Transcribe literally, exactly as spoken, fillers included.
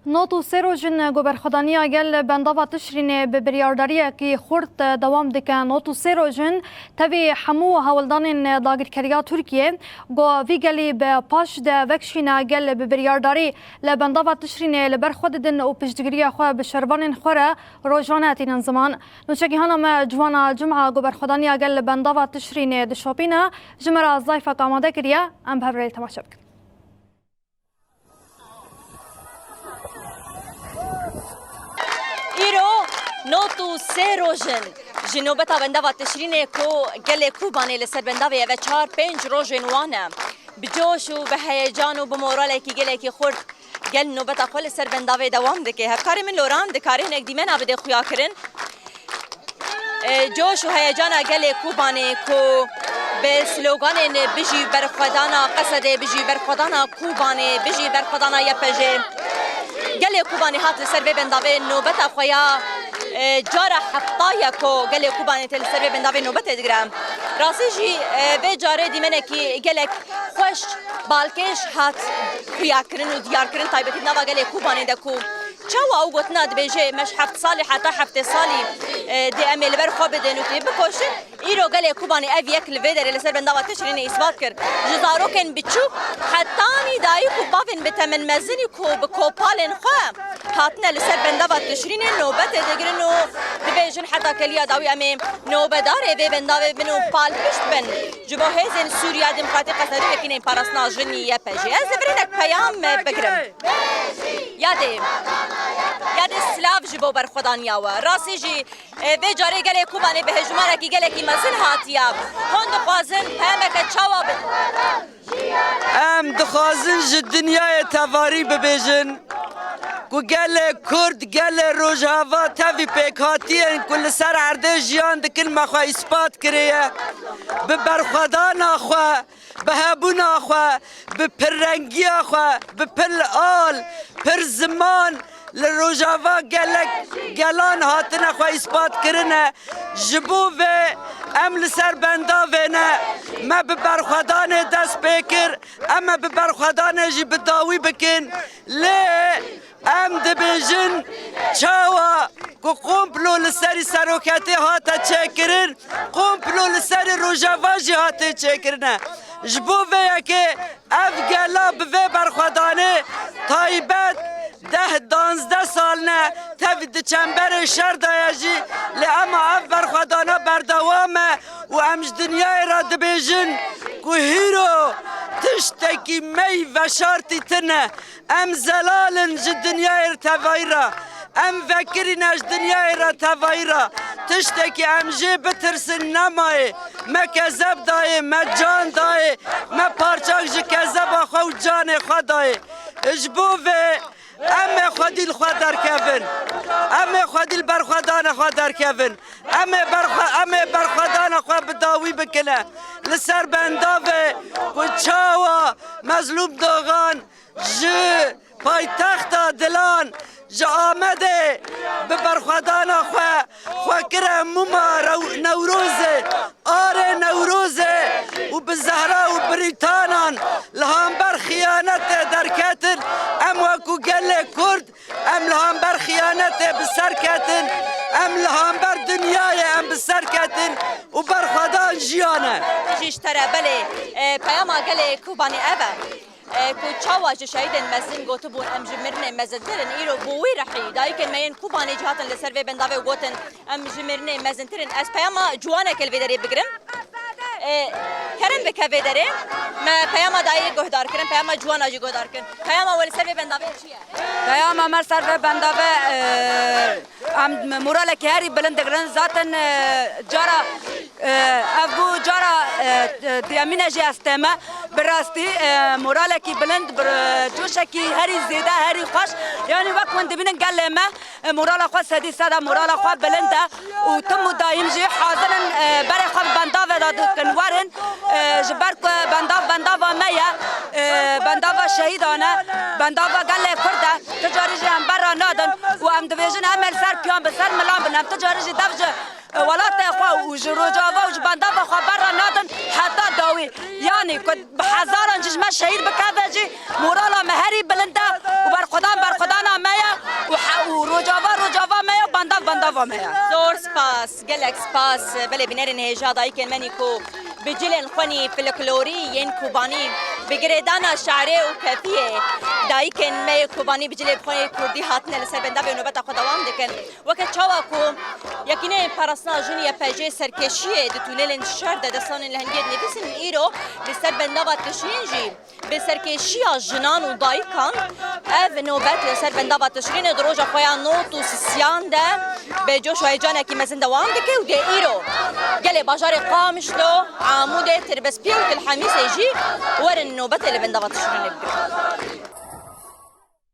Nod û sê rojin ku berxwedaniya gel li bendava Tişrînê bi biryardariyekî xurt dewam dike. Nod û sê rojin tevî hemû hewldanên dagirkeriya Tirkiyê ku vî gelî bi paş de vekişîne, gel bi biryardarî li bendava Tişrînê li ber xwe didin û piştgiriya xwe bi şervanên xwe re rojane tînin ziman. Nûçegihana me Ciwana Cuma ku berxwedaniya gel li bendava Tişrînê dişopîne, ji me re zayfek amade kiriye, em bi hev re temaşe bikin. Îro nod û sê roj in ji nobeta bendava Tişrînê ku gelê Kobanê li ser bendavê ev e çar pênc rojên wan e. Bi coş û bi heyecan û bi moralekî gelekî xurt gel nobeta xwe li ser bendavê dewam dike. Hevkarê min Loran dikare hinek dîmena bide xuyakirin. E, coş û heyecana gelê Kobanê ku bi sloganên "Bijî berxwedana Qesedê, bijî berxwedana Kobanê, bijî berxwedana Y P J", gelê Kobanê hat li ser vê bendavê nobeta xwe ya, e, cara hefta ye ku gelê Kobanê tê li ser vê bendavê nobetê digire. Rastî jî, e, vê carê dîmenekî gelek xweş, balkêş hat xuyakirin û diyarkirin, taybetî di nava gelê Kobanê de ku çawa ew gotina dibêje, "Me ji heft salî heta heftê salî, e, dê em ê li ber xwe bidin û tê bikoşin." Îro gelê Kobanê ev yek li vê derê li ser bendava Tişrînê îsbat kir. Ji zarokên biçûk hetanî dayik û bavên bi temin mezinî ku bi kopalên xwe hatine li ser bendava Tişrînê nobetê digirin û dibêjin, "Heta keliya dawî em ê nobedarê vê bendavê bin û palpişt bin ji bo hêzên Sûriya Demokratîk Qesedê yekînên parastina jinî Y P J." Ez li vir hinek peyam bigirim. Yadê, yadê silav ji bo berxwedaniya we. Rastî jî, e, vê carê gelê Kobanê bi hejmarekî gelekî mezin hatiye. Hûn dixwazin peyameke çawa bidin? Em dixwazin ji dinyayê tevarî bibêjin ku gelê Kurd, gelê Rojava tevî pêkhatiyên ku li ser erdê jiyan dikin me xwe îspat kiriye. Bi berxwedana xwe, bi hebûna xwe, bi pirrengiya xwe, bi pil al, pir ziman li Rojava gelek gelan hatine xwe îspat kirine. Ji bo vê em li ser bendavê ne, me bi berxwedanê dest pê kir, em ê bi berxwedanê jî bi dawî bikin. Lê em dibêjin çawa ku komplo li serî seroketê hate çêkirin, komplo li serî Rojava jî hate çêkirine. Ji bo vê yekê ev gela bi vê berxwedanê taybet deh danzdeh sal ne tevî di çemberê şer de ye jî, lê ema ev berxwedana berdewam e û em ji dinyayê re dibêjin ku hîro tiştekî me yî veşartî tine. Em zelal in ji dinyayê re tevayî re. Em vekirîne ji dinyayê re tevayî re. Tiştekî em jê bitirsin nemaye. Me kezeb dayê, me can dayê, me parçak ji kezeba xwe û canê xwe dayê. Ji bo vê em ê xwedî li xwe derkevin. Em ê xwedî li berxwedana xwe derkevin. Em ê berxwe-, em ê berxwedana xwe bi dawî bikine. Li ser bendavê ku çawa Mezlûm Dogan ji paytexta Dilan, ji Amedê bi berxwedana xwe, xwe kire mûma rew-, Newrozê, arê Newrozê û bi Zehra û Brîtanan li hamber xiyanetê derketin. Em wekû gelê Kurd, em li hamber xiyanetê bi ser ketin, em li hamber dinyayê em bi ser ketin û berxwedan jiyan e. Jî ji te re belê, e, peyama gelê Kobanê ev e. E, ku çawa ji şehîdên mezin gotibûn, em ji mirinê mezintir in, îro bi wî rihî dayikên me yên Kobanê jî hatin li ser vê bendavê û gotin, em ji mirinê mezintir in. Ez peyama ciwaneke li vê derê bigirim. E, kerem bike vê derê. Me peyama dayê guhdar kirin, peyama ciwana jî guhdar kirin. Peyama we li ser vê bendavê çi ye? Peyama me li ser vê bendavê, e, Em moralekî herî bilind digirin. Zaten, e, cara, e, ev bû cara, e, diyemîn e jî ez tême. Bi rastî, e, moralekî bilind, bi, e, coşekî herî zêde, herî xweş. Yanî wek hûn dibînin gelê me, e, morala xwe sedî sed e, morala xwe bilind e. Û tim û dayîm jî hazir in, e, berê xwe bi bendavê de dikin werin. E, ji ber ku bendav bendava me ye, e, bendava şehîdan e, bendava gelê Kurd e. Ti carî jî em berra nadin û em dibêjin em ê li ser piyan bi ser milan bin. Em ti carî jî dev ji, e, welatê xwe û ji Rojava û ji bendava xwe berra nadin heta dawî. Yanî ku bi hezaran ji me şehîd bikeve jî morala me herî bilind e û berxwedan berxwedana me ye. Rojava, Rojava me ya, bandav, bandava me ya. Zor spas, gelek spas. Belê bînerên hêja dayikên me nî ku bi cilên xwenî folklorî yên Kobanî bi girêdana şerê û kefiyê dayikên me yê Kobanî bi cilê xwenî kurdî hatine li ser bendavê nobeta xwe dewam dikin. Weke çawa ku Yekîneyên Parastina Jin Y P J serkêşiyê di tûnelên şer de destanên lehengiyê dinivîsin, îro li ser bendava Tişrîn jî bi serkêşiya jinan û dayikan ev nobet li ser bendava Tişrînê di roja xwe ya nod û sisiyan de bi coş û heyecanekî mezin dewam dike û dê îro gelê bajarê Qamişlo, Amûdê, Tirbespiyê û Til Hemîsê jî werin nobetê li bendava Tişrînê bigirin.